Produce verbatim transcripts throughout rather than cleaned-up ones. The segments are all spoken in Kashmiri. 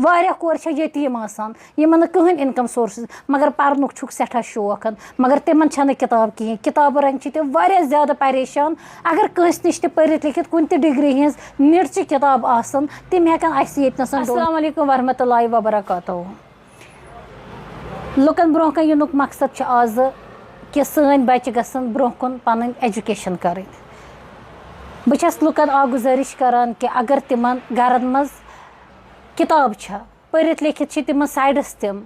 واریاہ کورِ چھےٚ یتیٖم آسان، یِمن نہٕ کٕہٕنۍ اِنکم سورسز، مگر پرنُک چھُکھ سٮ۪ٹھاہ شوق، مگر تِمن چھنہٕ کِتاب کِہیٖنۍ۔ کِتابہٕ رنٛگۍ چھِ تِم واریاہ زیادٕ پریشان۔ اگر کٲنٛسہِ نِش تہِ پٔرِتھ لیکھِتھ کُنہِ تہِ ڈگری ہٕنٛز نِٹ چہِ کِتاب آسن، تِم ہٮ۪کن اسہِ ییٚتہِ نس۔ السلام علیکم ورحمۃ اللہ وبرکاتہ۔ لُکن برونٛہہ کَنہِ یِنُک مقصد چھُ آزٕ کہِ سٲنۍ بچہِ گژھن برونٛہہ کُن پنٕنۍ ایجوکیشن کرٕنۍ۔ بہٕ چھَس لُکن اکھ گُزٲرِش کران کہِ اگر تِمن گرن منٛز کِتاب چھےٚ، پٔرِتھ لیکھِتھ چھِ تِمن سایڈس تِم،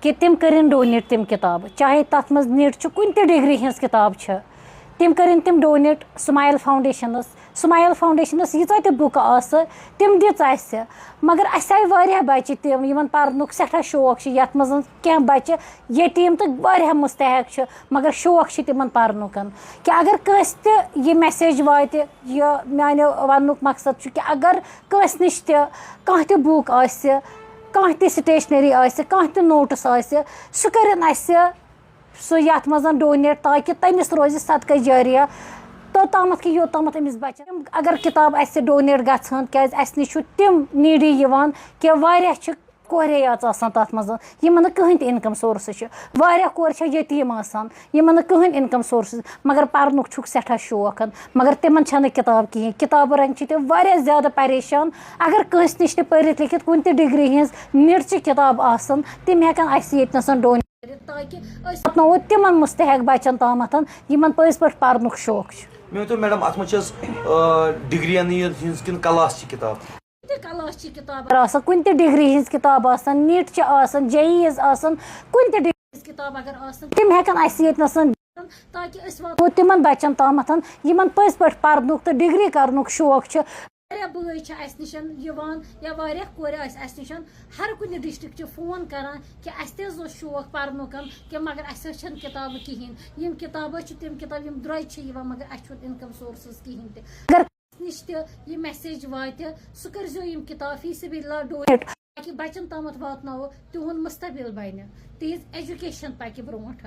کہِ تِم کٔرِن ڈونیٹ تِم کِتابہٕ، چاہے تَتھ منٛز نِٹ چھُ، کُنہِ تہِ ڈگری ہٕنٛز کِتاب چھِ، تِم کٔرِن تِم ڈونیٹ سمایل فاؤنڈیشنس۔ سمایل فاؤنڈیشنس ییٖژاہ تہِ بُکہٕ آسہٕ، تِم دِژ اَسہِ۔ مگر اَسہِ آیہِ واریاہ بچہِ تِم، یِمن پرنُک سٮ۪ٹھاہ شوق چھُ، یَتھ منٛز کینٛہہ بچہِ یتیٖم تہٕ واریاہ مستحق چھِ، مگر شوق چھُ تِمن پرنُک۔ کہِ اگر کٲنٛسہِ تہِ یہِ میسیج واتہِ، یہِ میانہِ وننُک مقصد چھُ کہِ اگر کٲنٛسہِ نِش تہِ کانٛہہ تہِ بُک آسہِ، کانٛہہ تہِ سٹیشنری آسہِ، کانٛہہ تہِ نوٹس آسہِ، سُہ کٔرِن اَسہِ سُہ یَتھ منٛز ڈونیٹ، تاکہِ تٔمِس روزِ صدقہ جاریہ توٚتامَتھ کہِ یوٚتامَتھ أمِس بَچَن۔ اگر کِتاب اَسہِ ڈونیٹ گژھان، کیٛازِ اَسہِ نِش چھُ تِم نیٖڈی یِوان کہِ واریاہ چھِ کورے یٲژ آسان تَتھ منٛز، یِمَن نہٕ کٕہٕنۍ تہِ اِنکَم سورسٕز چھِ۔ واریاہ کورِ چھےٚ یتیٖم آسان، یِمَن نہٕ کٕہٕنۍ اِنکَم سورسٕز، مگر پَرنُک چھُکھ سٮ۪ٹھاہ شوق، مگر تِمَن چھَنہٕ کِتاب کِہیٖنۍ۔ کِتابہٕ رنٛگۍ چھِ تِم واریاہ زیادٕ پریشان۔ اگر کٲنٛسہِ نِش تہِ پٔرِتھ لیکھِتھ کُنہِ تہِ ڈگری ہٕنٛز نِٹ چہِ کِتاب آسَن، تِم ہٮ۪کَن اَسہِ ییٚتہِ نَس ڈونیٹ کٔرِتھ، تاکہِ أسۍ واتناوو تِمَن مستحق بَچَن تامَتھ، یِمَن پٔزۍ پٲٹھۍ پَرنُک شوق چھُ۔ مےٚ ؤنۍ تو میڈم، اَتھ منٛز چھِ حظ، آ، ڈگرین ہٕنٛز کِنہٕ کلاس چہِ کِتاب؟ کُنہِ تہِ کلاس چہِ کِتاب آسان، کُنہِ تہِ ڈگری ہٕنٛز کِتاب آسان، نیٹ چھِ آسان، جے ای یس آسان، کُنہِ تہِ ڈگری ہٕنٛز کِتاب اگر آسان، تِم ہٮ۪کَن اَسہِ ییٚتہِ نَس، تاکہِ أسۍ واتو تِمَن بَچَن تامَتھ، یِمَن پٔزۍ پٲٹھۍ پَرنُک تہٕ ڈگری کَرنُک شوق چھُ۔ واریاہ بٲے چھِ اَسہِ نِش یِوان یا واریاہ کورِ آسہِ اَسہِ نِش ہر کُنہِ ڈسٹرکٹ چہِ فون کران کہِ اَسہِ تہِ حظ اوس شوق پَرنُک، کہِ مگر اَسہِ حظ چھَنہٕ کِتابہٕ کِہیٖنۍ۔ یِم کِتابہٕ حظ چھِ تِم کِتابہٕ یِم درٛوجہِ چھِ یِوان، مگر اَسہِ چھُنہٕ اِنکم سورسٕز کِہیٖنۍ تہِ۔ اگر نِش تہِ یہِ میسیج واتہِ، سُہ کٔرزیو یِم کِتاب فی سبیل اللہ ڈونیٹ، تاکہِ بَچَن تامَتھ واتناوو، تِہُنٛد مستقبل بَنہِ، تِہِنٛز ایجوکیشن پَکہِ برونٛٹھ۔